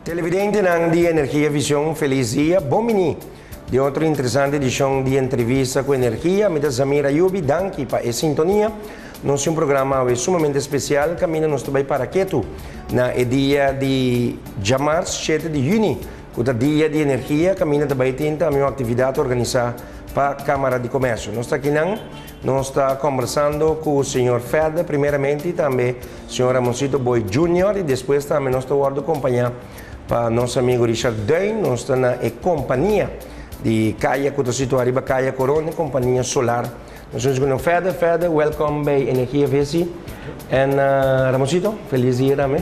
Televidentenan di Energia Vision, felis dia. Bon bini den otro interesante edicion di Entrevista cu Energia. Mi ta Zamir Ayubi, danki pa e sintonia. Nos tin un programa awe sumamente special caminda nos ta bay para ketu na e dia di djamars shete di juni cu ta Dia di Energia. Caminda ta bay tin tambe un actividad organisa pa Camara di Comercio. Nos ta akinan, nos ta combersando cu señor Ferde primeramente y tambe Señor Ramoncito Boy Junior y despues tambe nos ta wordo compaña pa nos amigo Richard Duin. Nos ta na e compania di caya cu ta situa riba Caya Corona, e compania solar. Nos huntu cu nan Fede. Fede, welcome bij Energia Visie. En Ramoncito, feliz dia tambe.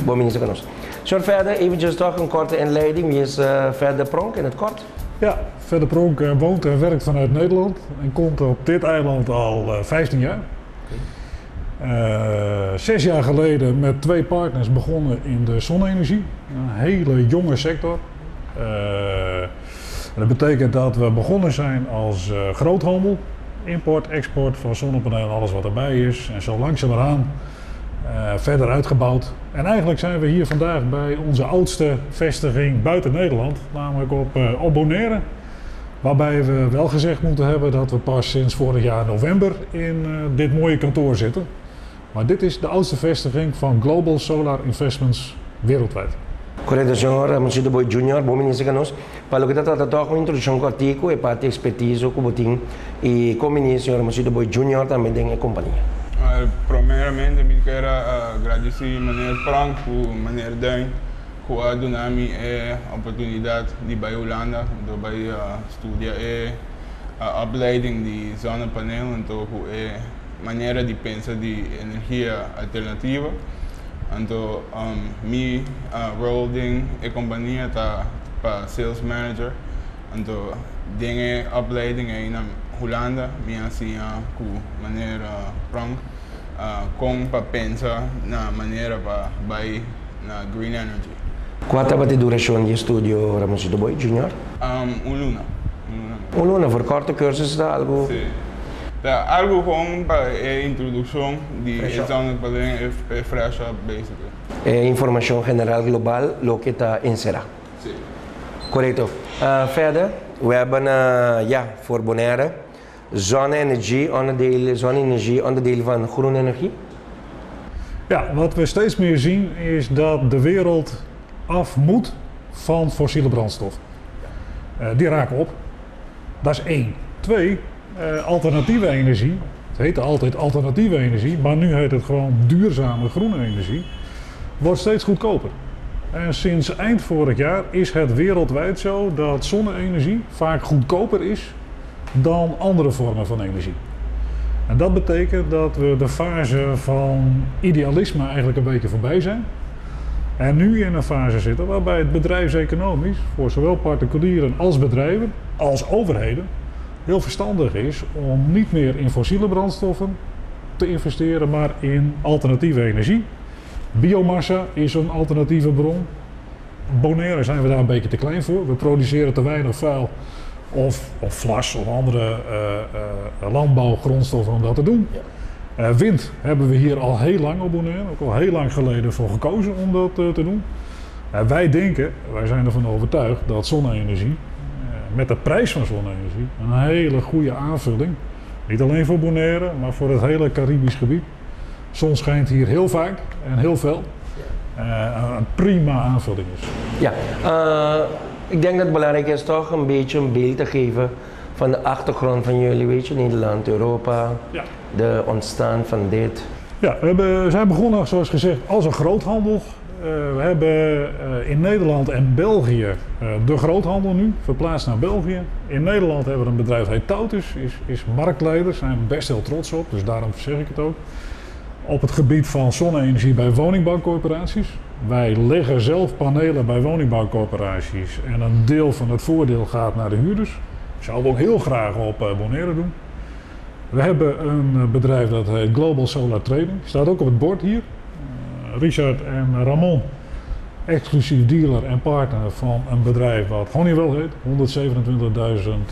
Bon bini cu nos. Señor Fede, eventjes toch een korte inleiding. Wie is Fede Pronk in het kort? Ja, Fede Pronk woont en werkt vanuit Nederland en komt op dit eiland al 15 jaar. 6 jaar geleden met twee partners begonnen in de zonne-energie. Een hele jonge sector. Dat betekent dat we begonnen zijn als groothandel. Import, export van zonnepanelen en alles wat erbij is. En zo langzamerhand verder uitgebouwd. En eigenlijk zijn we hier vandaag bij onze oudste vestiging buiten Nederland, namelijk op Bonaire. Waarbij we wel gezegd moeten hebben dat we pas sinds vorig jaar november in dit mooie kantoor zitten. Maar dit is de oudste vestiging van Global Solar Investments wereldwijd. Correcto, señor Ramoncito Boy Jr., bon bini cu nos. Pa loke ta trata toch un introduccion cortico e parti expertise cu bo tin y con bini señor Ramoncito Boy Jr. Tambe den e compania. Primeramente mi kier gradici meneer Frank cu meneer Duin cu a duna mi e oportunidad di bay Hulanda, di bay studia e opleiding di zonnepaneel anto cu e manera di pensa di energia alternativa. Anto mi rol den e compania ta pa sales manager. Anto den e opleiding ey na Hulanda mi a siña cu meneer Pronk con pa pensa na manera pa bay na green energy. Cua tabata e duracion di estudio, Ramoncito Boy Jr.? Un luna. Un luna. Un luna, voor korte cursus ta algo? Si. Ta algo gewoon pa e introduccion di e zonnepaneel, e fresh up basically. E informacion general global loke ta encera. Si. Correcto. Verder, we hebben ja, voor Bonaire zonne-energie, onderdeel, zonne-energie, onderdeel van groene energie. Ja, wat we steeds meer zien is dat de wereld af moet van fossiele brandstof. Die raken op. Dat is één. Twee, alternatieve energie. Het heette altijd alternatieve energie, maar nu heet het gewoon duurzame groene energie. Wordt steeds goedkoper. En sinds eind vorig jaar is het wereldwijd zo dat zonne-energie vaak goedkoper is dan andere vormen van energie. En dat betekent dat we de fase van idealisme eigenlijk een beetje voorbij zijn. En nu in een fase zitten waarbij het bedrijfseconomisch voor zowel particulieren als bedrijven, als overheden, heel verstandig is om niet meer in fossiele brandstoffen te investeren, maar in alternatieve energie. Biomassa is een alternatieve bron. Bonaire zijn we daar een beetje te klein voor. We produceren te weinig vuil of vlas of andere landbouwgrondstoffen om dat te doen. Wind hebben we hier al heel lang op Bonaire, ook al heel lang geleden voor gekozen om dat te doen. Wij denken, wij zijn ervan overtuigd dat zonne-energie, met de prijs van zonne-energie, een hele goede aanvulling, niet alleen voor Bonaire, maar voor het hele Caribisch gebied. Zon schijnt hier heel vaak en heel veel. Een prima aanvulling is. Ja, ik denk dat het belangrijk is toch een beetje een beeld te geven van de achtergrond van jullie, weet je, Nederland, Europa, de ontstaan van dit. Ja, we zijn begonnen, zoals gezegd, als een groothandel. We hebben in Nederland en België de groothandel nu, verplaatst naar België. In Nederland hebben we een bedrijf, heet Tautus, is marktleider, zijn we best heel trots op, dus daarom zeg ik het ook. Op het gebied van zonne-energie bij woningbouwcorporaties. Wij leggen zelf panelen bij woningbouwcorporaties en een deel van het voordeel gaat naar de huurders. Dat zouden we ook heel graag op Bonaire doen. We hebben een bedrijf dat heet Global Solar Trading. Staat ook op het bord hier. Richard en Ramon, exclusief dealer en partner van een bedrijf wat Honeywell heet.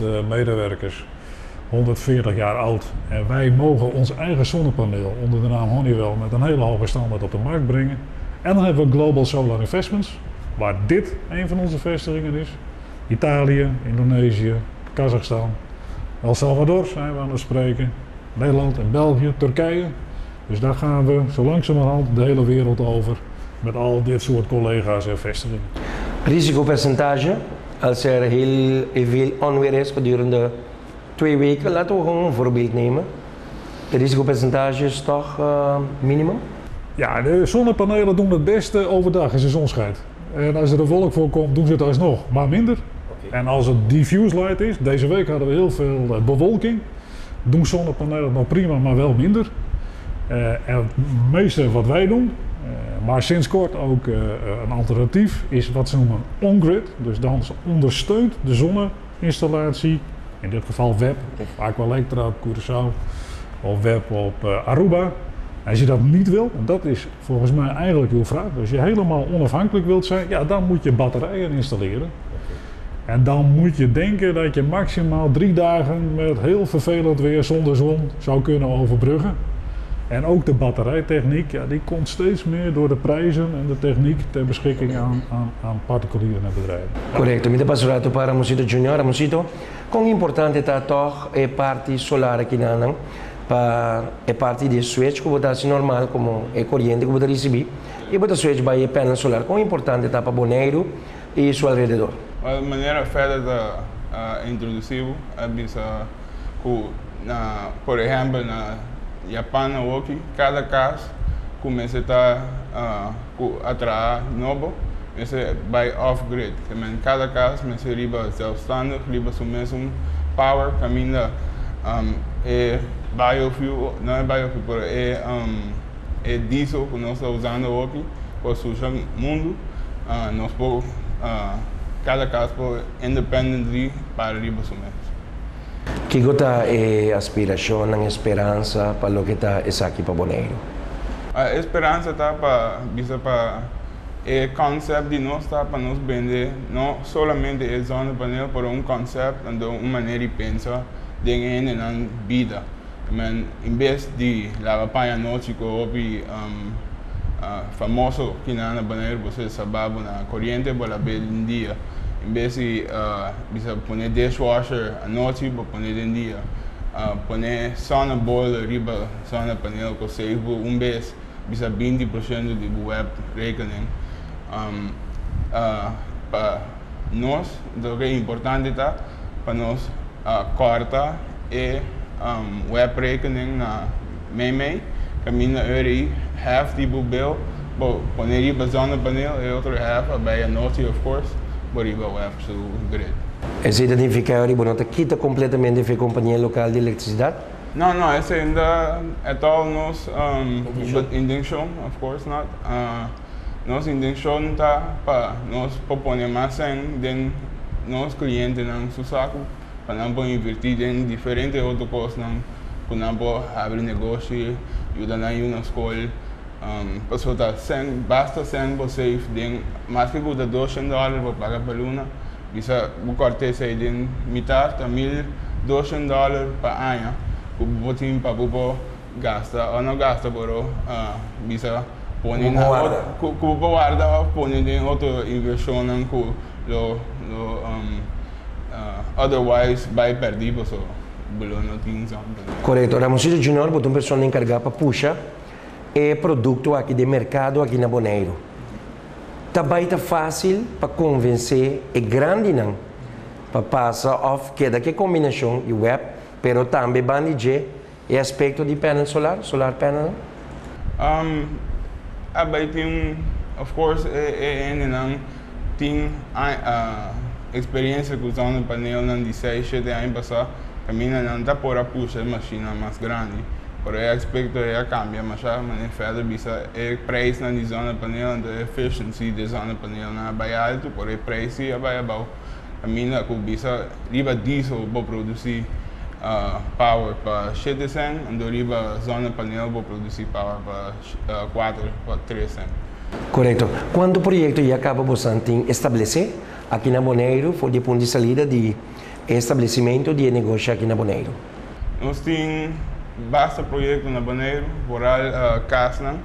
127.000 medewerkers, 140 jaar oud. En wij mogen ons eigen zonnepaneel onder de naam Honeywell met een hele hoge standaard op de markt brengen. En dan hebben we Global Solar Investments. Waar dit een van onze vestigingen is. Italië, Indonesië, Kazachstan, El Salvador zijn we aan het spreken. Nederland en België, Turkije. Dus daar gaan we zo langzamerhand de hele wereld over met al dit soort collega's en vestigingen. Risicopercentage, als er heel veel onweer is gedurende 2 weken, laten we gewoon een voorbeeld nemen. Het risicopercentage is toch minimum? Ja, de zonnepanelen doen het beste overdag als de zon schijnt. En als er een wolk voor komt, doen ze het alsnog, maar minder. En als het diffuse light is, deze week hadden we heel veel bewolking, doen zonnepanelen nog prima, maar wel minder. En het meeste wat wij doen, maar sinds kort ook een alternatief, is wat ze noemen on-grid. Dus dan ondersteunt de zonne-installatie, in dit geval WEB of Aqualectra op Curaçao of WEB op Aruba. Als je dat niet wil, en dat is volgens mij eigenlijk uw vraag, als je helemaal onafhankelijk wilt zijn, ja, dan moet je batterijen installeren. En dan moet je denken dat je maximaal 3 dagen met heel vervelend weer zonder zon zou kunnen overbruggen. En ook de batterijtechniek, ja, die komt steeds meer door de prijzen en de techniek ter beschikking aan particulieren en bedrijven. Korekto, mi ta pasa pa Ramosito Junior. Ramosito, kon importante ta toch e parti solar aki nan pa e parti di switch ku bo ta normal komo e koriente ku bo ta risibí i bo ta switch pa e panel solar. Kon importante ta pa Boneiru i su alrededor? E manera verder ta introdusí a bisa ku na, por ehèmpel, na Japan aki, kada kas kuminsá ta traha nobo, mester bai off grid. Men kada kas mester riba zelfstandig, riba su mesun power, kaminda e biofuel, no e biofuel, pero e diesel ku nos ta usando aki, pa susha mundu, nos por kada kas por independently para riba su mes. Kiko ta e aspirashon, e speransa pa loke ta esaki pa Boneiru? E speransa ta pa bisa pa e concept di nos ta pa nos bende no solamente e zonnepaneel, pero un concept i un manera di pensa den nan bida. Men, en bes di laba paña anochi ku hopi famoso ku na Boneiru, bo sa na koriente, bo laba den dia. En bes di bisa pone dishwasher anochi, bo pone den dia. Pone zonneboiler riba zonnepaneel ku save un bes bisa 20% di WEB rekening. Pa nos, loke ta importante ta pa nos kòrta e WEB rekening na mei mei, kaminda uri half di bill, bo pone riba zonnepaneel i otro half bai anochi, of course, bo riba WEB su grid. Esei ta nifiká ku no ta kita kompletamente e kompania lokal di elektrisidat? No, esei ainda at all nos intenshon, of course not. Nos intenshon ta pa nos proponé mas den nos klientenan su saku pa nan por invertí den diferente otro kosnan ku nan por habri negoshi, yuda nan yu na skol, pasobra ta sen, basta sen bo save den mas ku $200 bo paga pa luna, bisa bo kòrta esei den mitar, ta $1200 pa aña ku bo tin pa bo por gasta òf no gasta, pero bisa pone na Warda. ku bo warda òf pone den otro invershonnan ku lo otherwise bai pèrdí, so bo no tin something. Korekto. Ramosito Junior, bo ta un persona enkargá pa pusha e produkto aki di merkado aki na Boneiru. Ta bai ta fásil pa konvensé e grandinan pa pasa òf keda ku kombinashon di WEB, pero tambe banda di e aspekto di panel solar, solar panel? A bai tin, of course, e nan tin eksperensia ku zonnepaneel nan di 6, 7 aña pasá, kaminda nan ta por a pusha machine mas grandi. Pero e aspekto a kambia, mas ya manera verder bisa e prijs nan di zonnepaneel, e efficiency di zonnepaneel nan bai altu, pero e prijs a bai abou. Kaminda ku bisa riba diesel bo produsí power pa 7 cent, anto riba zonnepaneel bo produsí power pa 4 pa 3 cent. Korekto. Kuantu proyekto ya kaba bo tin establesé aki na Boneiru, for di punto di salida di establesimentu di negoshi aki na Boneiru? Nos tin basta proyekto na Boneiru, vooral kasnan.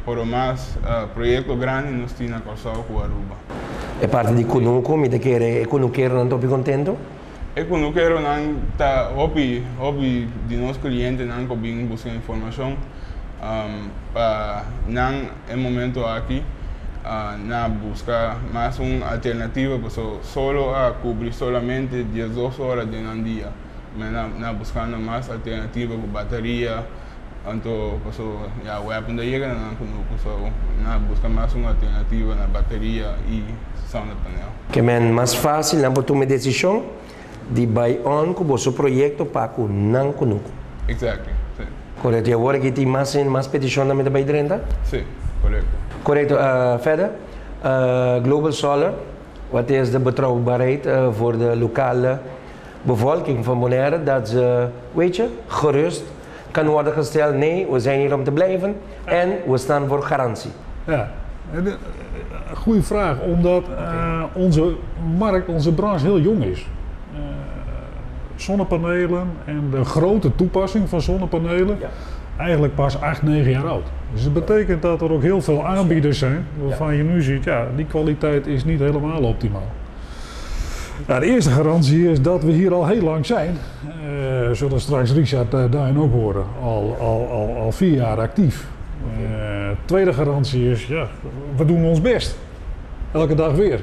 Pero mas proyekto grandi nos tin na Kòrsou ku Aruba. E parti di kunuku, mi ta kere e kunukeronan ta hopi kontentu? E kunukeronan ta hopi, hopi di nos klientenan ku bin buska informashon pa nan e momento aki na buska mas un alternativa pasobra solo a kubri solamente 12 ora den nan dia. Nan buskando mas alternativa ku bateria. Anto paso ya web no ta yega na nan kunuku so nan a buska mas un alternativa na bateria i zonnepanel. Ke men mas fásil nan por tuma e desishon di bai on ku boso proyekto pa ku nan kunuku. Exactly, si. Korekto, i awor aki tin mas mas petishon tambe ta bai drenta? Si, korekto. Korekto, verder, Global Solar, wat is de betrouwbaarheid voor de lokale bevolking van Bonaire dat ze, weet je, gerust kan worden gesteld, nee, we zijn hier om te blijven en we staan voor garantie? Ja, goede vraag, omdat onze markt, onze branche heel jong is. Zonnepanelen en de grote toepassing van zonnepanelen eigenlijk pas 8, 9 jaar oud. Dus dat betekent dat er ook heel veel aanbieders zijn waarvan je nu ziet, ja, die kwaliteit is niet helemaal optimaal. Nou, de eerste garantie is dat we hier al heel lang zijn. Zullen straks Richard Duin ook horen. Al 4 jaar actief. Tweede garantie is, ja, we doen ons best. Elke dag weer.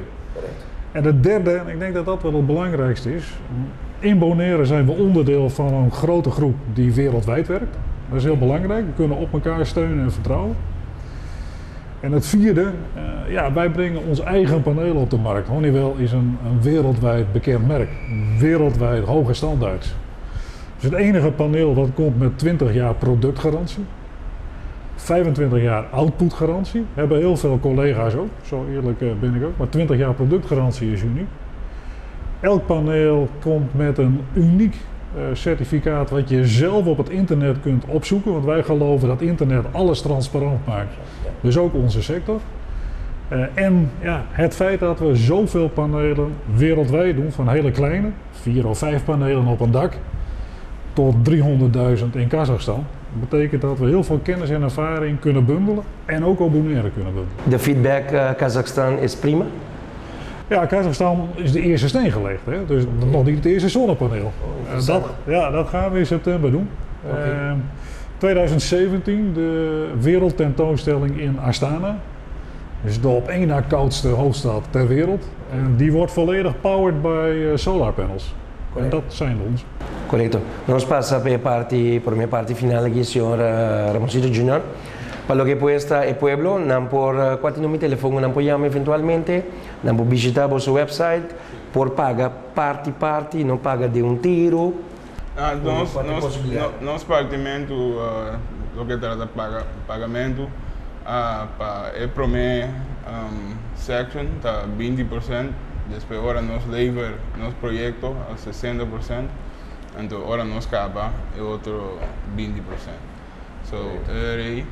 En de derde, en ik denk dat dat wel het belangrijkste is. In Bonaire zijn we onderdeel van een grote groep die wereldwijd werkt. Dat is heel belangrijk. We kunnen op elkaar steunen en vertrouwen. En het vierde, ja, wij brengen ons eigen paneel op de markt. Honeywell is een wereldwijd bekend merk. Wereldwijd hoge standaards. Dus het enige paneel wat komt met 20 jaar productgarantie. 25 jaar outputgarantie. Hebben heel veel collega's ook, zo eerlijk ben ik ook. Maar 20 jaar productgarantie is uniek. Elk paneel komt met een uniek certificaat wat je zelf op het internet kunt opzoeken. Want wij geloven dat internet alles transparant maakt. Dus ook onze sector. En ja, het feit dat we zoveel panelen wereldwijd doen, van hele kleine, vier of vijf panelen op een dak, tot 300.000 in Kazachstan, betekent dat we heel veel kennis en ervaring kunnen bundelen en ook op Bonaire kunnen bundelen. De feedback Kazachstan is prima? Ja, Kazachstan is de eerste steen gelegd, hè? Dus nog niet het eerste zonnepaneel. Oh, Ja, dat gaan we in september doen. 2017, de wereldtentoonstelling in Astana. Dus de op één na koudste hoofdstad ter wereld. En die wordt volledig powered by solar panels. En dat zijn onze. Korekto. Nos ta pasa pa e parti, promé parti final aki, señor Ramoncito Jr. Pa loke por ta e pueblo, nan por kua number di telefòn, nan por yama eventualmente, nan por bishitá boso website, por paga parti parti, no paga di un tiru. Ah, nos, no, nos partimentu, loke ta trata pagamentu, pa e promé section ta 20%, despues ora nos lever nos proyekto a 60%, anto ora nos kaba e otro 20%. So, ei,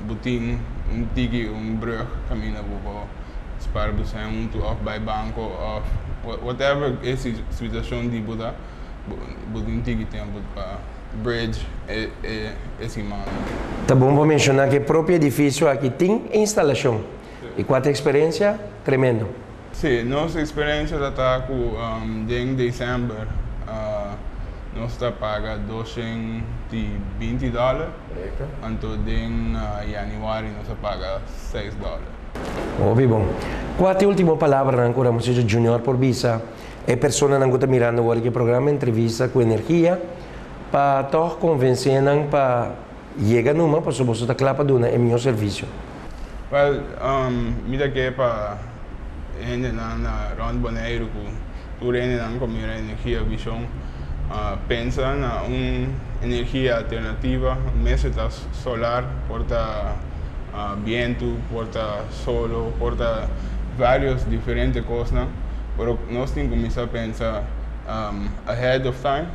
bo tin un tiki, un brug, kaminda bo spaar bo sèn òf bai banko òf whatever e situashon di bo ta, bo tin tiki tempu pa bridge e siman. Ta bon pa menshoná ku e propio edifisio aki tin instalashon. I kua eksperensia? Tremendo. Si, nos eksperensia ta ku den desèmber nos ta paga 220 dòler. Anto den yanüari nos ta paga 6 dòler. Hopi bon. Kua ta e último palabra ku Ramoncito Junior por bisa e personanan ku ta mirando awor e programa Entrevista ku Energia pa toch konvensé nan pa yega numa pa boso ta kla pa duna e mihó servisio? Well, mi ta ke pa hendenan na rònt Boneiru ku tur hendenan ku mira Energia Vision pensa na un energia alternativa, mester ta solar, por ta bientu, por ta solo, por ta varios diferente kosnan, pero nos tin ku kuminsá pensa ahead of time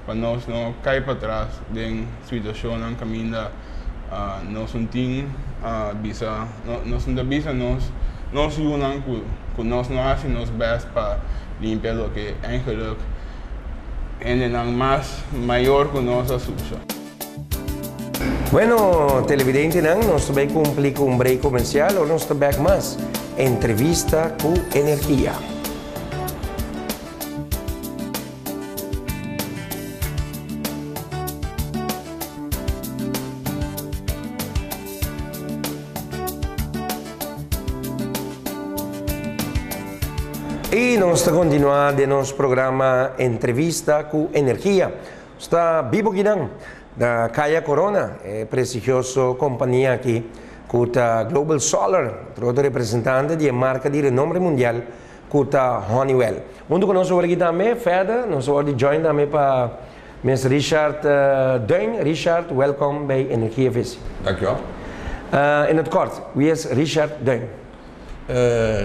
pa nos no kai pa atras den situashonnan kaminda nos no tin bisa, no, nos no bisa nos yunan ku nos no hasi nos best pa limpia loke eigenlijk hendenan mas mayor ku nos a susha. Bueno, televidentenan, nos ta bay cumpli cu un break comercial, ora nos ta back mas Entrevista cu Energia. Y nos ta continua den nos programa Entrevista cu Energia. Nos ta bibo kinan na Caya Corona, e prestigioso compania aki cu ta Global Solar, otro otro representante di e marca di renombre mundial cu ta Honeywell. Hunto cu nos awor aki tambe, verder, nos awor di join tambe pa Mister Richard Duin. Richard, welkom bij Energia Visie. Dankjewel. In het kort, wie is Richard Duin?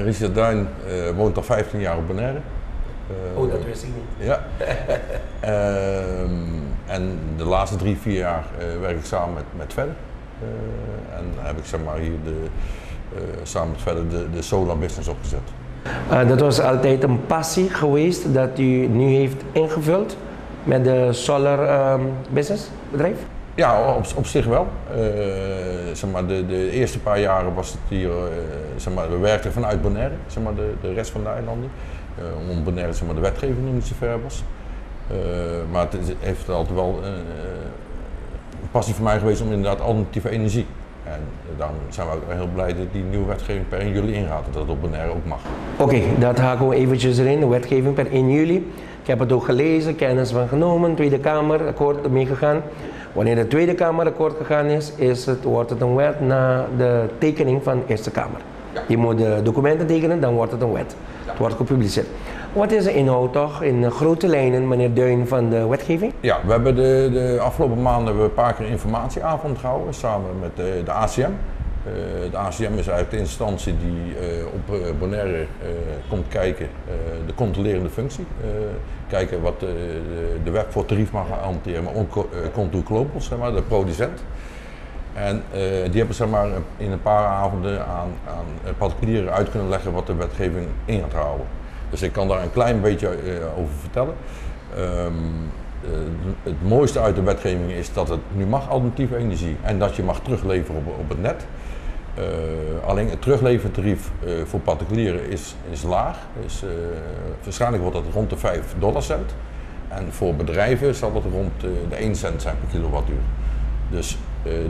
Richard Duin woont al 15 jaar op Bonaire. Oh, dat wist ik niet. Ja. En de laatste 3, 4 jaar werk ik samen met Fedde. En heb ik hier samen met Fedde de solar business opgezet. Dat was altijd een passie geweest dat u nu heeft ingevuld met de solar business bedrijf? Ja, op zich wel. De eerste paar jaren was het hier, we werkten vanuit Bonaire, de rest van de eilanden. Omdat Bonaire, de wetgeving nog niet zo ver was. Maar het heeft altijd wel een passie voor mij geweest om inderdaad alternatieve energie. En daarom zijn we ook heel blij dat die nieuwe wetgeving per 1 juli ingaat, dat dat op Bonaire ook mag. Oké, dat haken we eventjes erin, de wetgeving per 1 juli. Ik heb het ook gelezen, kennis van genomen, Tweede Kamer akkoord meegegaan. Wanneer de Tweede Kamer akkoord gegaan is, wordt het een wet na de tekening van de Eerste Kamer. Je moet de documenten tekenen, dan wordt het een wet. Het wordt gepubliceerd. Wat is de inhoud toch in grote lijnen, meneer Duin, van de wetgeving? Ja, we hebben de afgelopen maanden hebben we een paar keer een informatieavond gehouden samen met de ACM. De ACM is eigenlijk de instantie die op Bonaire komt kijken, de controlerende functie. Kijken wat de WEB voor tarief mag hanteren, maar ook Contour Global, de producent. En die hebben in een paar avonden aan particulieren uit kunnen leggen wat de wetgeving in gaat houden. Dus ik kan daar een klein beetje over vertellen. Het mooiste uit de wetgeving is dat het nu mag alternatieve energie en dat je mag terugleveren op het net. Alleen het teruglevertarief voor particulieren is laag. Dus waarschijnlijk wordt dat rond de vijf dollarcent. En voor bedrijven zal dat rond de 1 cent zijn per kilowattuur. Dus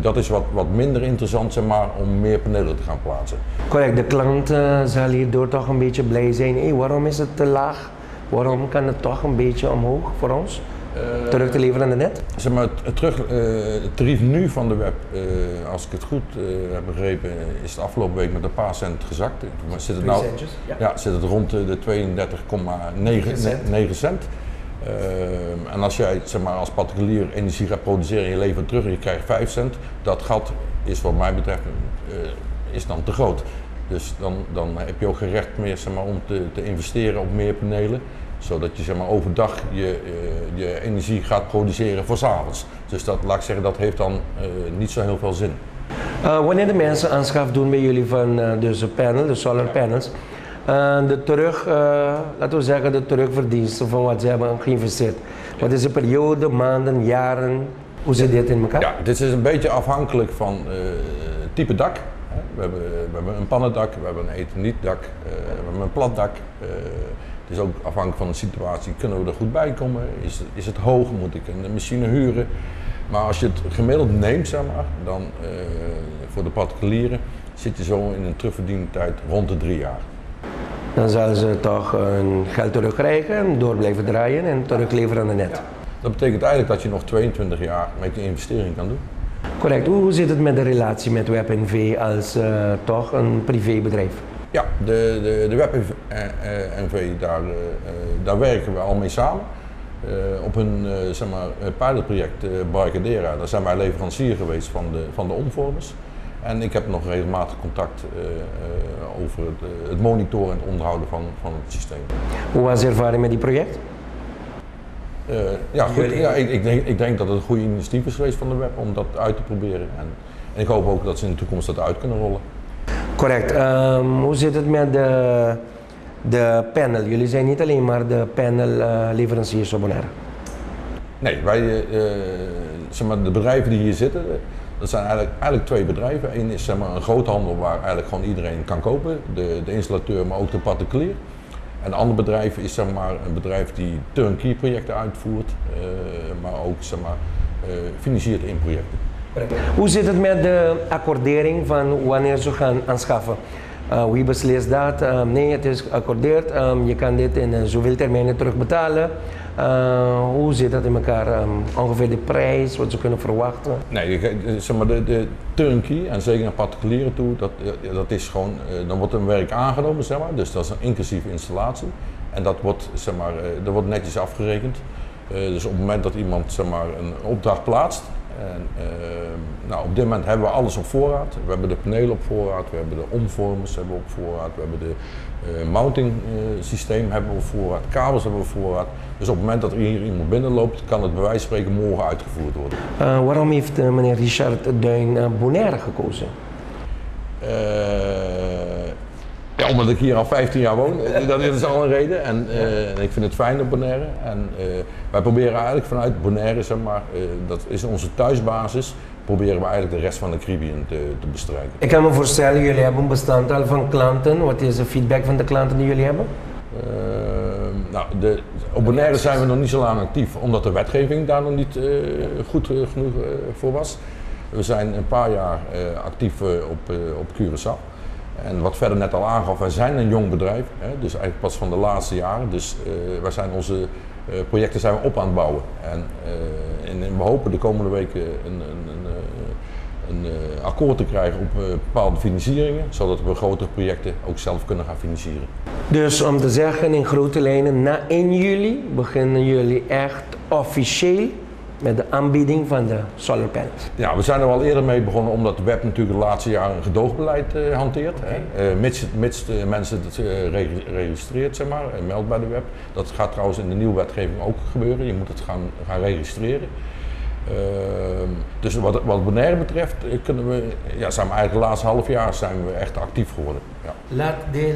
dat is wat minder interessant, om meer panelen te gaan plaatsen. Correct, de klant zal hierdoor toch een beetje blij zijn. Hey, waarom is het te laag? Waarom kan het toch een beetje omhoog voor ons? Terug te leveren aan de net? Het tarief nu van de WEB, als ik het goed heb begrepen, is het afgelopen week met een paar cent gezakt. Maar zit het Twee nou, centjes, ja. Ja, zit het rond de tweeëndertig komma negen Cent. negen cent. En als jij als particulier energie gaat produceren en je levert terug en je krijgt 5 cent, dat gat is wat mij betreft is dan te groot. Dus dan heb je ook geen recht meer om te investeren op meer panelen, zodat je overdag je energie gaat produceren voor 's avonds. Dus dat, laat ik zeggen, dat heeft dan niet zo heel veel zin. Wanneer de mensen aanschaf doen bij jullie van dus de panel, de solar panels, de terug, laten we zeggen, de terugverdiensten van wat ze hebben geïnvesteerd. Wat is de periode, maanden, jaren? Hoe zit dit in elkaar? Ja, dit is een beetje afhankelijk van type dak. We hebben een pannendak, we hebben een ethernietdak, we hebben een plat dak. Het is ook afhankelijk van de situatie, kunnen we er goed bij komen? Is het hoog? Moet ik een machine huren? Maar als je het gemiddeld neemt, dan voor de particulieren zit je zo in een terugverdientijd rond de 3 jaar. Dan zullen ze toch hun geld terugkrijgen en door blijven draaien en terugleveren aan de net. Ja. Dat betekent eigenlijk dat je nog 22 jaar met die investering kan doen. Correct. Hoe zit het met de relatie met WebNV als toch een privébedrijf? Ja, de WebNV, daar werken we al mee samen. Op hun pilotproject Barcadera, daar zijn wij leverancier geweest van de omvormers. En ik heb nog regelmatig contact over het monitoren en het onderhouden van het systeem. Hoe was de ervaring met die project? Ja, goed. Jullie? Ja, ik denk dat het een goede initiatief is geweest van de web om dat uit te proberen. En ik hoop ook dat ze in de toekomst dat uit kunnen rollen. Correct. Hoe zit het met de panel? Jullie zijn niet alleen maar de panelleveranciers op Bonaire. Nee, de bedrijven die hier zitten, Dat zijn eigenlijk twee bedrijven. Eén is, zeg maar, een groothandel waar eigenlijk gewoon iedereen kan kopen. De installateur, maar ook de particulier. En een ander bedrijf is, zeg maar, een bedrijf die turnkey projecten uitvoert, maar ook, zeg maar, financiert in projecten. Hoe zit het met de accordering van wanneer ze gaan aanschaffen? Wie beslist dat? Nee, het is geaccordeerd. Je kan dit in zoveel termijnen terugbetalen. Hoe zit dat in elkaar? Ongeveer de prijs, wat ze kunnen verwachten? Nee, zeg maar, de turnkey, en zeker naar particulieren toe, dat is gewoon, dan wordt een werk aangenomen, zeg maar, dus dat is een inclusieve installatie. En dat wordt, zeg maar, dat wordt netjes afgerekend. Dus op het moment dat iemand, zeg maar, een opdracht plaatst, en, nou, op dit moment hebben we alles op voorraad. We hebben de panelen op voorraad, we hebben de omvormers hebben we op voorraad, we hebben de mounting systeem hebben we op voorraad, kabels hebben we op voorraad. Dus op het moment dat er hier iemand binnenloopt, kan het bij wijze van spreken morgen uitgevoerd worden. Waarom heeft meneer Richard Duin Bonaire gekozen? Ja, omdat ik hier al 15 jaar woon, dat is al een reden. En ik vind het fijn op Bonaire. En wij proberen eigenlijk vanuit Bonaire, zeg maar, dat is onze thuisbasis, proberen we eigenlijk de rest van de Caribbean te bestrijken. Ik kan me voorstellen, jullie hebben een bestand al van klanten. Wat is de feedback van de klanten die jullie hebben? Nou, op Bonaire zijn we nog niet zo lang actief, omdat de wetgeving daar nog niet goed genoeg voor was. We zijn een paar jaar actief op Curaçao. En wat verder net al aangaf, wij zijn een jong bedrijf, hè, dus eigenlijk pas van de laatste jaren. Dus wij zijn onze projecten zijn we op aan het bouwen. En we hopen de komende weken een akkoord te krijgen op bepaalde financieringen, zodat we grotere projecten ook zelf kunnen gaan financieren. Dus om te zeggen in grote lijnen, na 1 juli beginnen jullie echt officieel met de aanbieding van de solar panels. Ja, we zijn er al eerder mee begonnen omdat de WEB natuurlijk de laatste jaren een gedoogbeleid hanteert. Hè. Mits de mensen het registreert, zeg maar, en meldt bij de WEB. Dat gaat trouwens in de nieuwe wetgeving ook gebeuren. Je moet het gaan registreren. Dus wat Bonaire betreft, zijn we eigenlijk de laatste half jaar zijn we echt actief geworden. Ja.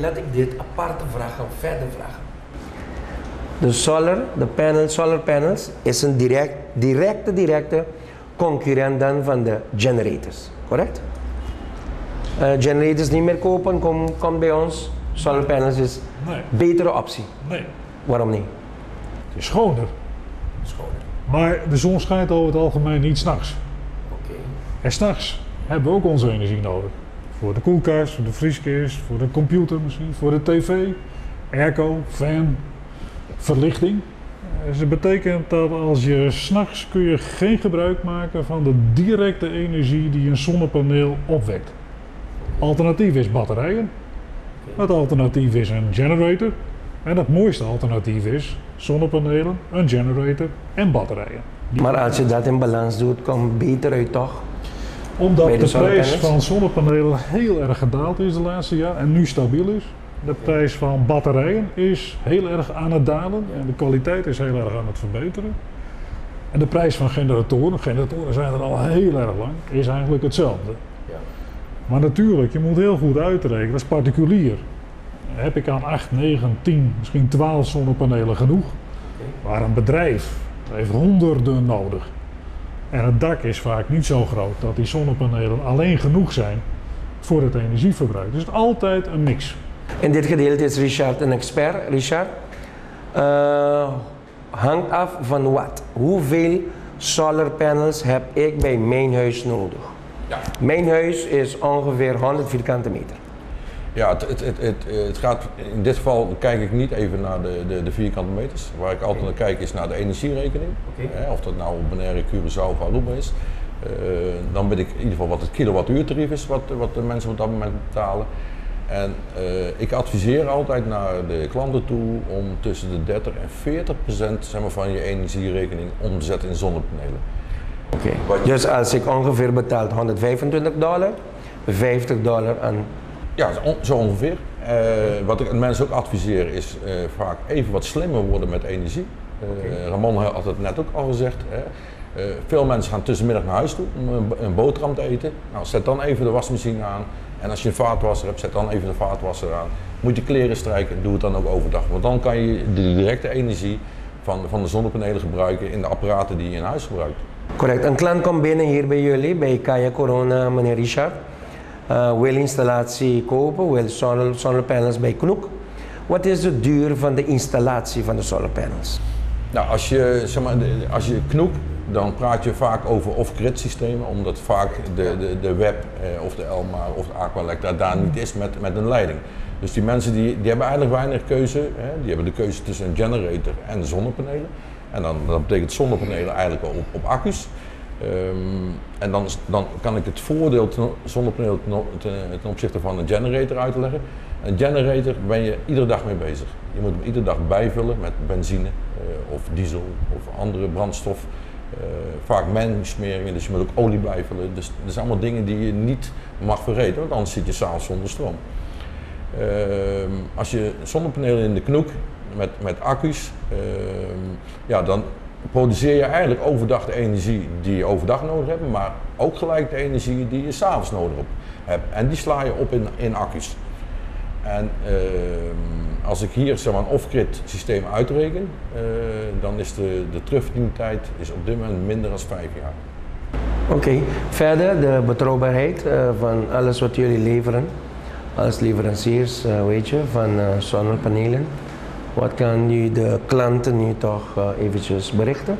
Laat ik dit aparte vragen verder vragen. De solar panels is een directe concurrent dan van de generators, correct? Generators niet meer kopen, kom bij ons. Solar panels is Nee. betere optie. Nee. Waarom niet? Het is schoner. Schoner. Maar de zon schijnt over het algemeen niet s'nachts. Oké. En s'nachts hebben we ook onze energie nodig. Voor de koelkast, voor de vrieskist, voor de computer misschien, voor de tv, airco, fan, verlichting. Dus dat betekent dat als je s'nachts kun je geen gebruik maken van de directe energie die een zonnepaneel opwekt. Alternatief is batterijen. Het alternatief is een generator. En het mooiste alternatief is zonnepanelen, een generator en batterijen. Maar als je dat in balans doet, komt het beter uit, toch? Omdat Bij de de prijs zonnepanels? van zonnepanelen heel erg gedaald is de laatste jaar en nu stabiel is. De prijs van batterijen is heel erg aan het dalen en de kwaliteit is heel erg aan het verbeteren. En de prijs van generatoren, generatoren zijn er al heel erg lang, is eigenlijk hetzelfde. Maar natuurlijk, je moet heel goed uitrekenen, dat is particulier. Heb ik aan 8, 9, 10, misschien 12 zonnepanelen genoeg? Maar een bedrijf heeft honderden nodig. En het dak is vaak niet zo groot dat die zonnepanelen alleen genoeg zijn voor het energieverbruik. Dus het is altijd een mix. In dit gedeelte is Richard een expert. Richard, hangt af van wat? Hoeveel solar panels heb ik bij mijn huis nodig? Mijn huis is ongeveer 100 vierkante meter. Ja, het gaat, in dit geval kijk ik niet even naar de vierkante meters. Waar ik altijd naar kijk is naar de energierekening. Hè, of dat nou op Bonaire, Curaçao of Aruba is. Dan weet ik in ieder geval wat het kilowattuurtarief is wat de mensen op dat moment betalen. En ik adviseer altijd naar de klanten toe om tussen de 30 en 40%, zeg maar, van je energierekening om te zetten in zonnepanelen. Dus als ik ongeveer betaal 125 dollar, 50 dollar aan... Ja, zo ongeveer. Wat ik mensen ook adviseer is vaak even wat slimmer worden met energie. Ramon had het net ook al gezegd. Hè. Veel mensen gaan tussenmiddag naar huis toe om een boterham te eten. Nou, zet dan even de wasmachine aan. En als je een vaatwasser hebt, zet dan even de vaatwasser aan. Moet je kleren strijken, doe het dan ook overdag. Want dan kan je de directe energie van de zonnepanelen gebruiken in de apparaten die je in huis gebruikt. Correct. Een klant komt binnen hier bij jullie, bij Kaya Corona, meneer Richard. Wil installatie kopen, wil solar panels bij Knoek. Wat is de duur van de installatie van de solar panels? Nou, als je, zeg maar, als je Knoek, dan praat je vaak over off-grid systemen, omdat vaak de WEB of de Elmar of de Aqualectra daar niet is met een leiding. Dus die mensen die hebben eigenlijk weinig keuze. Hè? Die hebben de keuze tussen een generator en zonnepanelen. En dan betekent zonnepanelen eigenlijk al op accu's. En dan kan ik het voordeel zonnepanelen ten opzichte van een generator uitleggen. Een generator ben je iedere dag mee bezig. Je moet hem iedere dag bijvullen met benzine of diesel of andere brandstof. Vaak mengsmeringen, dus je moet ook olie bijvullen. Dus dat zijn allemaal dingen die je niet mag vergeten, want anders zit je s'avonds zonder stroom. Als je zonnepanelen in de Knoek met accu's, ja, dan produceer je eigenlijk overdag de energie die je overdag nodig hebt, maar ook gelijk de energie die je s'avonds nodig hebt. En die sla je op in accu's. En als ik hier, zeg maar, een off-grid systeem uitreken, dan is de terugverdientijd is op dit moment minder dan 5 jaar. Oké, verder de betrouwbaarheid van alles wat jullie leveren als leveranciers, weet je, van zonnepanelen. Wat kan u de klanten nu toch eventjes berichten?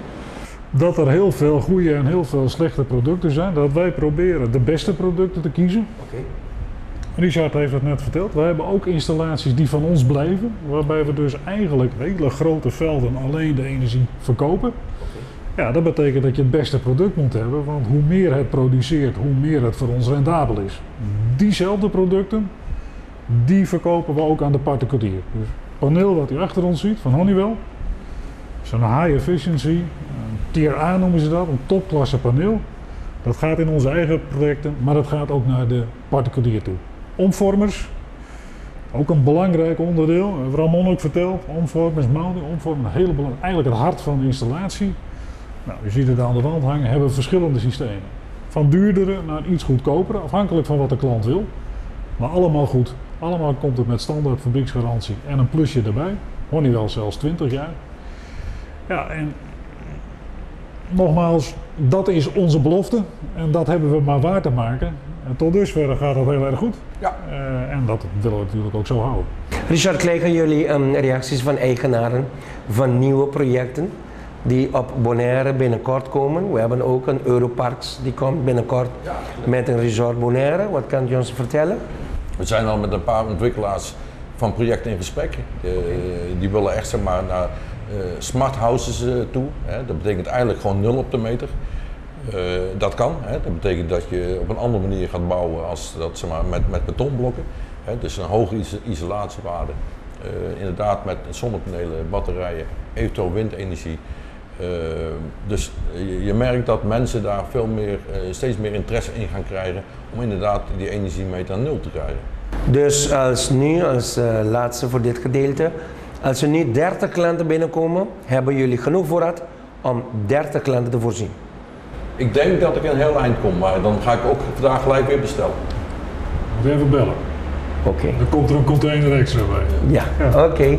Dat er heel veel goede en heel veel slechte producten zijn. Dat wij proberen de beste producten te kiezen. Richard heeft het net verteld. Wij hebben ook installaties die van ons blijven. Waarbij we dus eigenlijk hele grote velden alleen de energie verkopen. Ja, dat betekent dat je het beste product moet hebben. Want hoe meer het produceert, hoe meer het voor ons rendabel is. Diezelfde producten, die verkopen we ook aan de particulier. Dus het paneel wat u achter ons ziet van Honeywell. Zo'n high efficiency, een tier A noemen ze dat, een topklasse paneel. Dat gaat in onze eigen projecten, maar dat gaat ook naar de particulier toe. Omvormers, ook een belangrijk onderdeel. Ramon ook verteld, omvormers, mounting, omvormers, een hele belangrijk, eigenlijk het hart van de installatie. Nou, u ziet het aan de wand hangen, hebben verschillende systemen. Van duurdere naar iets goedkopere, afhankelijk van wat de klant wil. Maar allemaal goed. Allemaal komt het met standaard fabrieksgarantie en een plusje erbij. Honeywell zelfs 20 jaar. Ja, en nogmaals, dat is onze belofte en dat hebben we maar waar te maken. En tot dusver gaat dat heel erg goed. En dat willen we natuurlijk ook zo houden. Richard, krijgen jullie reacties van eigenaren van nieuwe projecten die op Bonaire binnenkort komen? We hebben ook een Europarks die komt binnenkort met een resort Bonaire. Wat kan je ons vertellen? We zijn al met een paar ontwikkelaars van projecten in gesprek. Die willen echt, zeg maar, naar smart houses toe. Hè. Dat betekent eigenlijk gewoon 0 op de meter. Dat kan. Hè. Dat betekent dat je op een andere manier gaat bouwen als dat, zeg maar, met betonblokken. Hè. Dus een hoge isolatiewaarde. Inderdaad met zonnepanelen, batterijen, eventueel windenergie. Dus je merkt dat mensen daar steeds meer interesse in gaan krijgen om inderdaad die energiemeter aan 0 te krijgen. Dus als nu, als laatste voor dit gedeelte, als er nu 30 klanten binnenkomen, hebben jullie genoeg voorraad om 30 klanten te voorzien? Ik denk dat ik een heel eind kom, maar dan ga ik ook vandaag gelijk weer bestellen. Moet even bellen. Dan komt er een container extra bij. Ja, oké.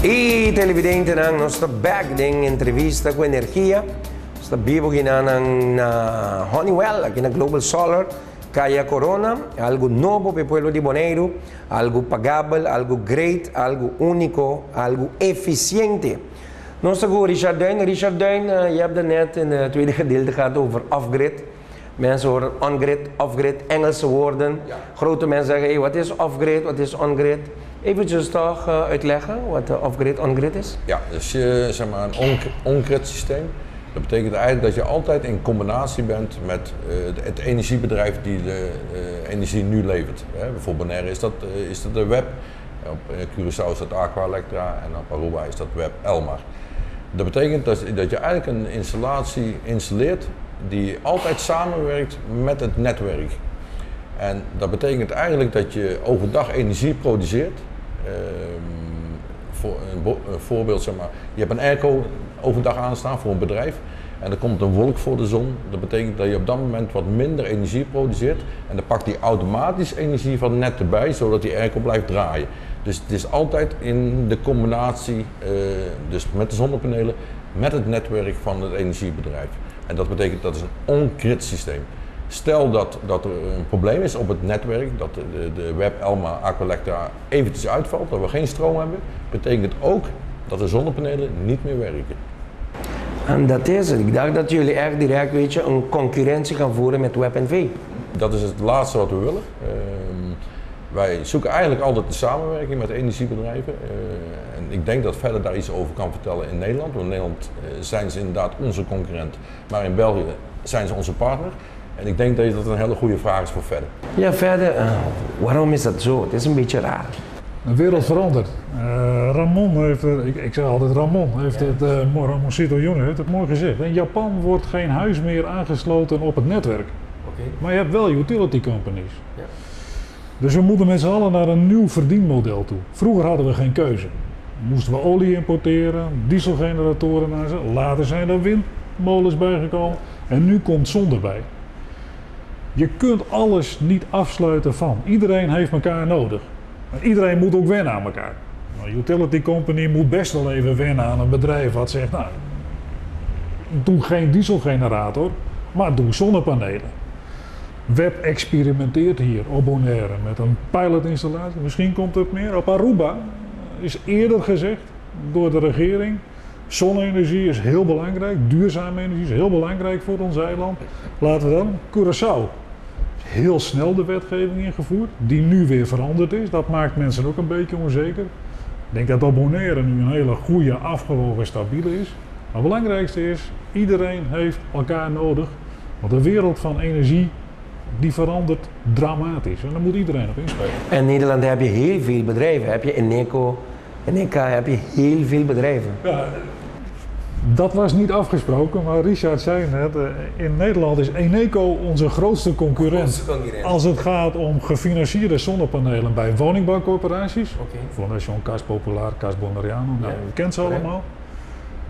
I televidentenan, nos ta back den Entrevista ku Energia. Nos ta bibo na Honeywell, aki na Global Solar, Kaya Corona, algo nobo pa e pueblo di Boneiru, algo pagabel, algo great, algo úniko, algo efisiente. Nos ta ku Richard Duin. Richard Duin, je hebt het net in het tweede gedeelte gehad over off-grid. Mensen horen on-grid, off-grid, Engelse woorden. Grote mensen zeggen, hey, wat is off-grid, wat is on-grid? Eventjes toch uitleggen wat off-grid, on-grid is? Ja, dus zeg maar een on-grid systeem. Dat betekent eigenlijk dat je altijd in combinatie bent met het energiebedrijf die de energie nu levert. Hè, bijvoorbeeld Bonaire is dat de WEB, op Curaçao is dat Aqualectra en op Aruba is dat WEB Elmar. Dat betekent dat je eigenlijk een installatie installeert die altijd samenwerkt met het netwerk. En dat betekent eigenlijk dat je overdag energie produceert. Voor een voorbeeld, zeg maar, je hebt een airco overdag aanstaan voor een bedrijf. En er komt een wolk voor de zon. Dat betekent dat je op dat moment wat minder energie produceert. En dan pakt hij automatisch energie van het net erbij, zodat die airco blijft draaien. Dus het is altijd in de combinatie, dus met de zonnepanelen, met het netwerk van het energiebedrijf. En dat betekent dat is een on-grid systeem. Stel dat er een probleem is op het netwerk, dat de Web Elma Aqualectra eventjes uitvalt, dat we geen stroom hebben, betekent ook dat de zonnepanelen niet meer werken. En dat is het. Ik dacht dat jullie echt direct, weet je, een concurrentie gaan voeren met WebNV. Dat is het laatste wat we willen. Wij zoeken eigenlijk altijd de samenwerking met energiebedrijven. En ik denk dat Fedde daar iets over kan vertellen in Nederland. Want in Nederland zijn ze inderdaad onze concurrent, maar in België zijn ze onze partner. En ik denk dat dat een hele goede vraag is voor Fedde. Ja, Fedde, waarom is dat zo? Het is een beetje raar. De wereld verandert. Ramon heeft het, ik zeg altijd Ramon, heeft het, Ramoncito Junior heeft het mooi gezegd. In Japan wordt geen huis meer aangesloten op het netwerk. Maar je hebt wel utility companies. Dus we moeten met z'n allen naar een nieuw verdienmodel toe. Vroeger hadden we geen keuze. Moesten we olie importeren, dieselgeneratoren aanzetten. Later zijn er windmolens bijgekomen. En nu komt zon erbij. Je kunt alles niet afsluiten van. Iedereen heeft elkaar nodig. En iedereen moet ook wennen aan elkaar. Een utility company moet best wel even wennen aan een bedrijf wat zegt, nou, doe geen dieselgenerator, maar doe zonnepanelen. Web experimenteert hier op Bonaire met een pilotinstallatie. Misschien komt het meer. Op Aruba is eerder gezegd door de regering, zonne-energie is heel belangrijk, duurzame energie is heel belangrijk voor ons eiland. Laten we dan, Curaçao is heel snel de wetgeving ingevoerd, die nu weer veranderd is. Dat maakt mensen ook een beetje onzeker. Ik denk dat op Bonaire nu een hele goede, afgewogen, stabiele is. Maar het belangrijkste is, iedereen heeft elkaar nodig. Want de wereld van energie, die verandert dramatisch. En daar moet iedereen op inspelen. En in Nederland heb je heel veel bedrijven. Heb je Eneco, Eneca, heb je heel veel bedrijven. Ja, dat was niet afgesproken, maar Richard zei net, in Nederland is Eneco onze grootste concurrent. Als het gaat om gefinancierde zonnepanelen bij woningbouwcorporaties. Fondation Cas Popular, Cas Bonaireano, nou, u kent ze allemaal.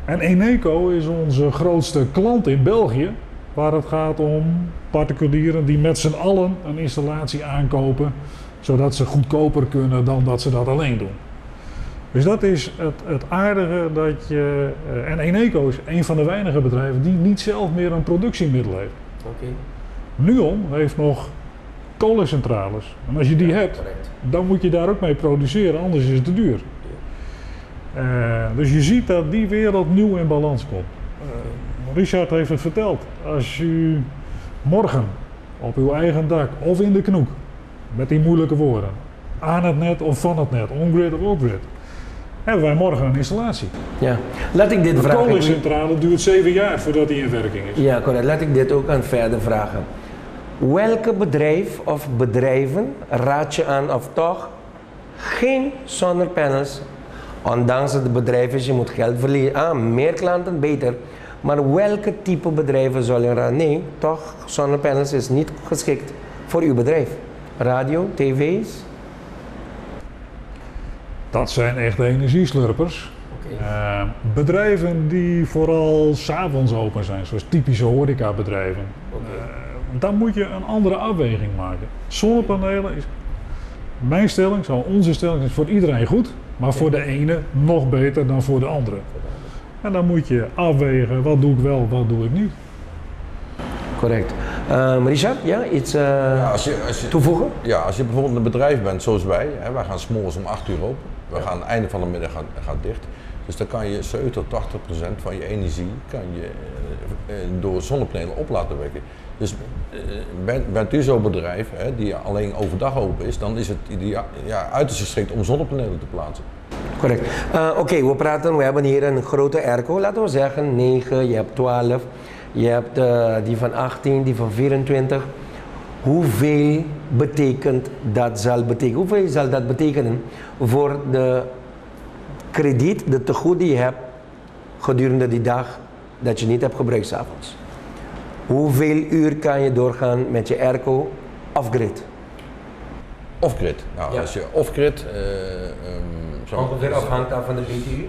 En Eneco is onze grootste klant in België, waar het gaat om particulieren die met z'n allen een installatie aankopen, zodat ze goedkoper kunnen dan dat ze dat alleen doen. Dus dat is het aardige dat je... En Eneco is een van de weinige bedrijven die niet zelf meer een productiemiddel heeft. Nuon heeft nog kolencentrales. En als je die hebt, dan moet je daar ook mee produceren, anders is het te duur. Dus je ziet dat die wereld nieuw in balans komt. Richard heeft het verteld. Als u morgen op uw eigen dak of in de knoek, met die moeilijke woorden, aan het net of van het net, on-grid of off-grid, hebben wij morgen een installatie. Ja, laat ik dit vragen. De kolencentrale duurt 7 jaar voordat die in werking is. Ja, correct. Laat ik dit ook aan verder vragen. Welke bedrijf of bedrijven raad je aan of toch geen zonnepanels, ondanks dat het bedrijf is, je moet geld verliezen. Ah, meer klanten, beter. Maar welke type bedrijven zal je raden? Nee, toch, zonnepanels is niet geschikt voor uw bedrijf. Radio, tv's? Dat zijn echt energieslurpers. Bedrijven die vooral 's avonds open zijn, zoals typische horecabedrijven. Dan moet je een andere afweging maken. Zonnepanelen is, mijn stelling, zou onze stelling is voor iedereen goed, maar voor de ene nog beter dan voor de andere. En dan moet je afwegen, wat doe ik wel, wat doe ik niet. Correct. Richard, ja, iets als je toevoegen? Ja, als je bijvoorbeeld een bedrijf bent zoals wij, hè, wij gaan 's morgens om 8 uur open. We gaan aan het einde van de middag gaat dicht. Dus dan kan je 70 tot 80% van je energie kan je, door zonnepanelen op laten wekken. Dus bent u zo'n bedrijf, hè, die alleen overdag open is, dan is het uiterst geschikt om zonnepanelen te plaatsen. Correct. Oké, we praten, we hebben hier een grote airco, laten we zeggen 9, je hebt 12, je hebt die van 18, die van 24. Hoeveel betekent dat zal betekenen? Hoeveel zal dat betekenen voor de krediet, de tegoed die je hebt gedurende die dag dat je niet hebt gebruikt 's avonds? Hoeveel uur kan je doorgaan met je airco off-grid? Off-grid? Nou, ja. Als je off-grid... Ongeveer afhangt af van de BTU?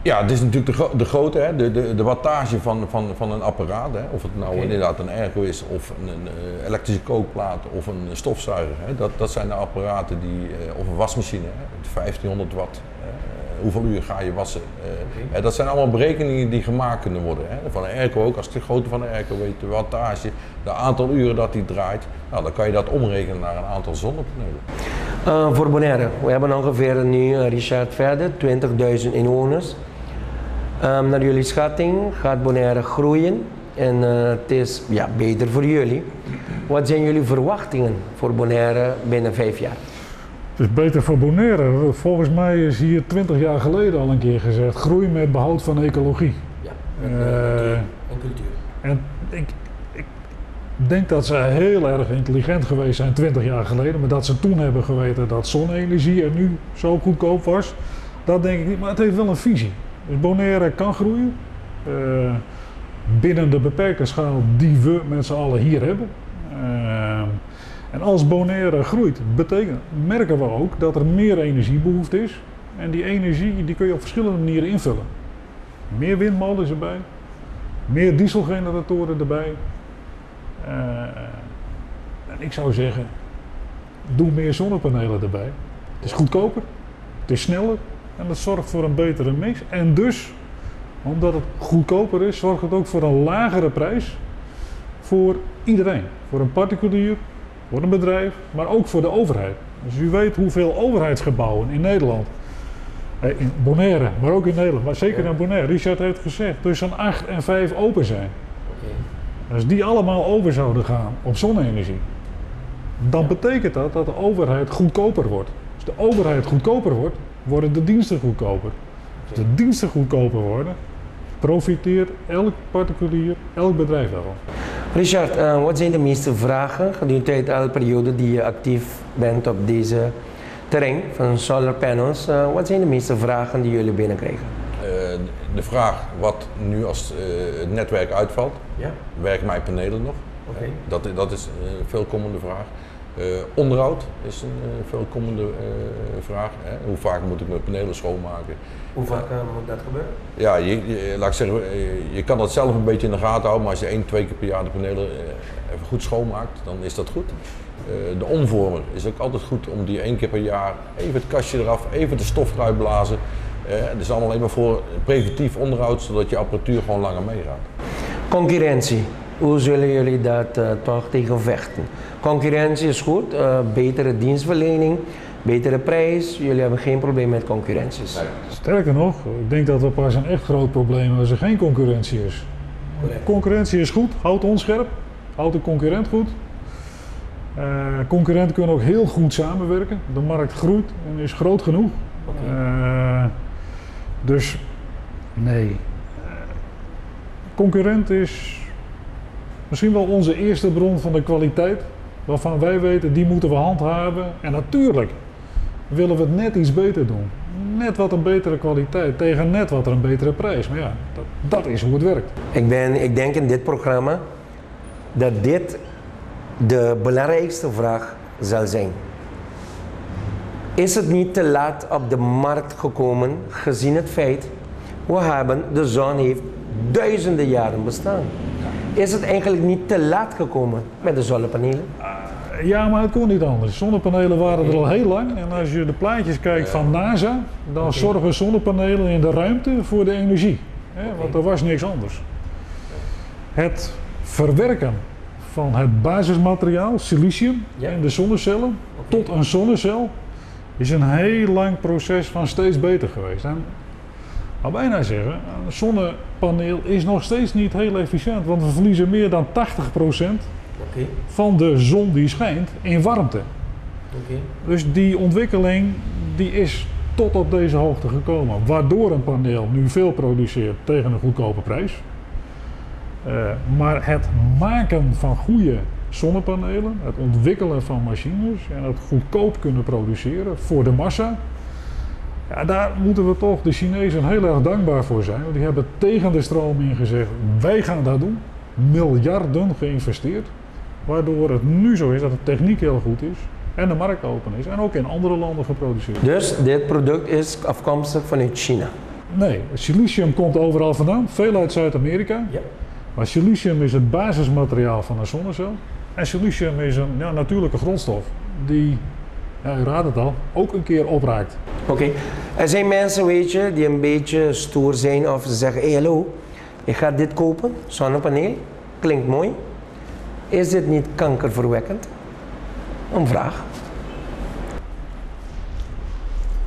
Ja, het is natuurlijk de grootte, hè, de wattage van een apparaat. Hè, of het nou inderdaad een airco is of een elektrische kookplaat of een stofzuiger. Hè, dat zijn de apparaten die, of een wasmachine, hè, 1500 watt. Hoeveel uur ga je wassen? Hè, dat zijn allemaal berekeningen die gemaakt kunnen worden. Hè. Van een airco ook, als de grootte van de airco weet, de wattage, de aantal uren dat die draait, nou, dan kan je dat omrekenen naar een aantal zonnepanelen. Voor Bonaire, we hebben ongeveer nu, Richard, verder 20.000 inwoners. Naar jullie schatting gaat Bonaire groeien en het is, ja, beter voor jullie. Wat zijn jullie verwachtingen voor Bonaire binnen 5 jaar? Het is beter voor Bonaire. Volgens mij is hier 20 jaar geleden al een keer gezegd: groei met behoud van ecologie. Ja, en cultuur. En ik denk dat ze heel erg intelligent geweest zijn 20 jaar geleden, maar dat ze toen hebben geweten dat zonne-energie er nu zo goedkoop was, dat denk ik niet. Maar het heeft wel een visie. Dus Bonaire kan groeien binnen de beperkte schaal die we met z'n allen hier hebben. En als Bonaire groeit, merken we ook dat er meer energiebehoefte is. En die energie die kun je op verschillende manieren invullen. Meer windmolens erbij, meer dieselgeneratoren erbij. En ik zou zeggen, doe meer zonnepanelen erbij. Het is goedkoper, het is sneller en het zorgt voor een betere mix. En dus, omdat het goedkoper is, zorgt het ook voor een lagere prijs voor iedereen. Voor een particulier, voor een bedrijf, maar ook voor de overheid. Dus u weet hoeveel overheidsgebouwen in Nederland, in Bonaire, maar ook in Nederland, maar zeker in Bonaire, Richard heeft gezegd, tussen 8 en 5 open zijn. Als die allemaal over zouden gaan op zonne-energie, dan betekent dat dat de overheid goedkoper wordt. Als de overheid goedkoper wordt, worden de diensten goedkoper. Als de diensten goedkoper worden, profiteert elk particulier, elk bedrijf daarvan. Richard, wat zijn de meeste vragen gedurende de periode die je actief bent op deze terrein van solar panels? Wat zijn de meeste vragen die jullie binnenkrijgen? De vraag wat nu als het netwerk uitvalt, werken mijn panelen nog? Dat is een veelkomende vraag. Onderhoud is een veelkomende vraag. Hè? Hoe vaak moet ik mijn panelen schoonmaken? Hoe vaak moet dat gebeuren? Ja, laat ik zeggen, je kan dat zelf een beetje in de gaten houden, maar als je 1, 2 keer per jaar de panelen even goed schoonmaakt, dan is dat goed. De omvormer is ook altijd goed om die 1 keer per jaar even het kastje eraf, even de stof eruit blazen. Het is allemaal alleen maar voor preventief onderhoud, zodat je apparatuur gewoon langer meegaat. Concurrentie. Hoe zullen jullie dat toch tegen vechten? Concurrentie is goed, betere dienstverlening, betere prijs. Jullie hebben geen probleem met concurrenties. Nee. Sterker nog, ik denk dat we pas een echt groot probleem hebben als er geen concurrentie is. Correct. Concurrentie is goed, houdt ons scherp, houdt de concurrent goed. Concurrenten kunnen ook heel goed samenwerken. De markt groeit en is groot genoeg. Dus nee. Concurrent is misschien wel onze eerste bron van de kwaliteit, waarvan wij weten, die moeten we handhaven. En natuurlijk willen we het net iets beter doen. Net wat een betere kwaliteit tegen net wat een betere prijs. Maar ja, dat is hoe het werkt. Ik denk in dit programma dat dit de belangrijkste vraag zal zijn. Is het niet te laat op de markt gekomen, gezien het feit, de zon heeft duizenden jaren bestaan. Is het eigenlijk niet te laat gekomen met de zonnepanelen? Ja, maar het kon niet anders. Zonnepanelen waren er al heel lang. En als je de plaatjes kijkt van NASA, dan zorgen zonnepanelen in de ruimte voor de energie. Hè, want er was niks anders. Het verwerken van het basismateriaal, silicium, en de zonnecellen, tot een zonnecel, is een heel lang proces van steeds beter geweest. En ik wou bijna zeggen, een zonnepaneel is nog steeds niet heel efficiënt, want we verliezen meer dan 80% van de zon die schijnt in warmte. Dus die ontwikkeling die is tot op deze hoogte gekomen, waardoor een paneel nu veel produceert tegen een goedkope prijs. Maar het maken van goede zonnepanelen, het ontwikkelen van machines en het goedkoop kunnen produceren voor de massa, ja, daar moeten we toch de Chinezen heel erg dankbaar voor zijn. Want die hebben tegen de stroom in gezegd, wij gaan dat doen. Miljarden geïnvesteerd. Waardoor het nu zo is dat de techniek heel goed is en de markt open is en ook in andere landen geproduceerd. Dus dit product is afkomstig vanuit China? Nee, silicium komt overal vandaan, veel uit Zuid-Amerika. Ja. Maar silicium is het basismateriaal van een zonnecel. En silicium is een ja, natuurlijke grondstof die, ja, u raadt het al, ook een keer opraakt. Oké. Er zijn mensen, weet je, die een beetje stoer zijn of ze zeggen: Hé, hey, hallo, ik ga dit kopen, zonnepaneel, klinkt mooi. Is dit niet kankerverwekkend? Een vraag.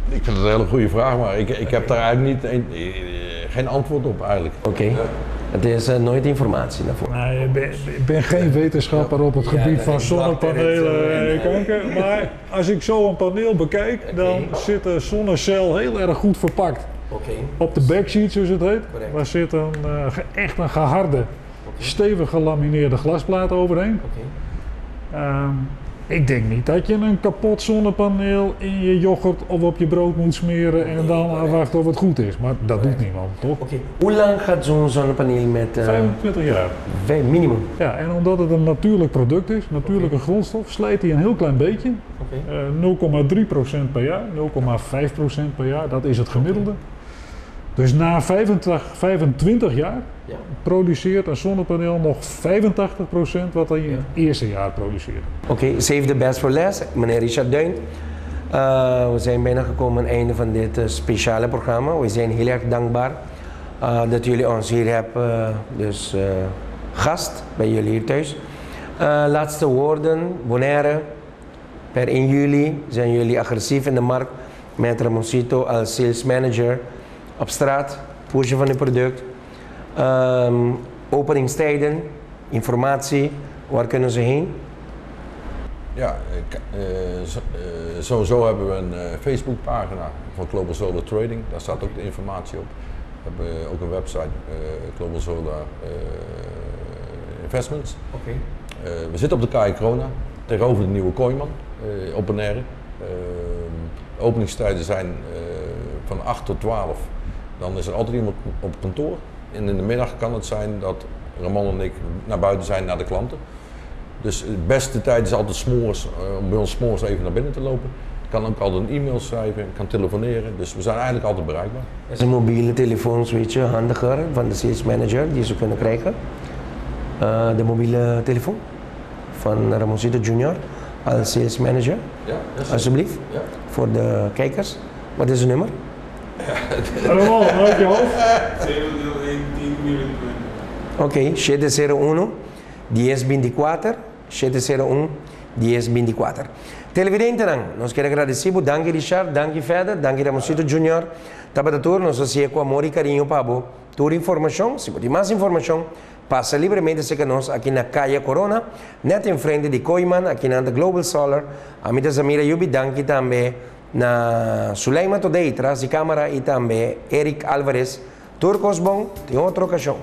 Ik vind het een hele goede vraag, maar ik heb daar eigenlijk niet, geen antwoord op eigenlijk. Oké. Het is nooit informatie daarvoor. Nee, ik ben geen wetenschapper op het Ja, gebied dat van is zonnepanelen en bacteriën kanker. Maar als ik zo een paneel bekijk, dan zit de zonnecel heel erg goed verpakt. Op de backsheet, zoals het heet, Correct. daar zit echt een geharde, stevig gelamineerde glasplaat overheen. Ik denk niet dat je een kapot zonnepaneel in je yoghurt of op je brood moet smeren en dan afwachten of het goed is. Maar dat doet niemand, toch? Oké. Hoe lang gaat zo'n zonnepaneel met 25 jaar. Minimum? Ja, en omdat het een natuurlijk product is, natuurlijke grondstof, slijt hij een heel klein beetje. 0,3% per jaar, 0,5% per jaar, dat is het gemiddelde. Dus na 25 jaar produceert een zonnepaneel nog 85% wat hij in het eerste jaar produceerde. Oké, save the best for last. Meneer Richard Duin. We zijn bijna gekomen aan het einde van dit speciale programma. We zijn heel erg dankbaar dat jullie ons hier hebben, dus gast bij jullie hier thuis. Laatste woorden, Bonaire. Per 1 juli zijn jullie agressief in de markt met Ramoncito als sales manager op straat, pushen van het product. Openingstijden, informatie, waar kunnen ze heen? Ja, sowieso hebben we een Facebookpagina van Global Solar Trading. Daar staat ook de informatie op. We hebben ook een website, Global Solar Investments. We zitten op de Kaya Corona, tegenover de nieuwe Kooiman op Bonaire. De openingstijden zijn van 8 tot 12. Dan is er altijd iemand op kantoor. En in de middag kan het zijn dat Ramon en ik naar buiten zijn naar de klanten. Dus de beste tijd is altijd 's morgens, om bij ons 's morgens even naar binnen te lopen. Ik kan ook altijd een e-mail schrijven, ik kan telefoneren. Dus we zijn eigenlijk altijd bereikbaar. Is een mobiele telefoon, weet je, handiger van de sales manager die ze kunnen krijgen. De mobiele telefoon van Ramoncito Junior als sales manager, Ja, alsjeblieft, Ja. voor de kijkers. Wat is het nummer? Ramon, uit je hoofd. 701 10 24. Oké, 701 1024, 701 1024. Televidentenan, nos kier gradici, danki Richard, danki Feder, danki Ramoncito Junior. Tabata tur, nos a haci cu amor y cariño pa bo. Tur informacion, si bo tin mas informacion, pasa libremente cerca nos aki na Caya Corona, net en frente di Kooyman, aki na Global Solar. Ami ta Samira Yubi, danki tambe na Suleima Today, tras di camera, y tambe Eric Alvarez. Tur cos bon, den otro ocasion.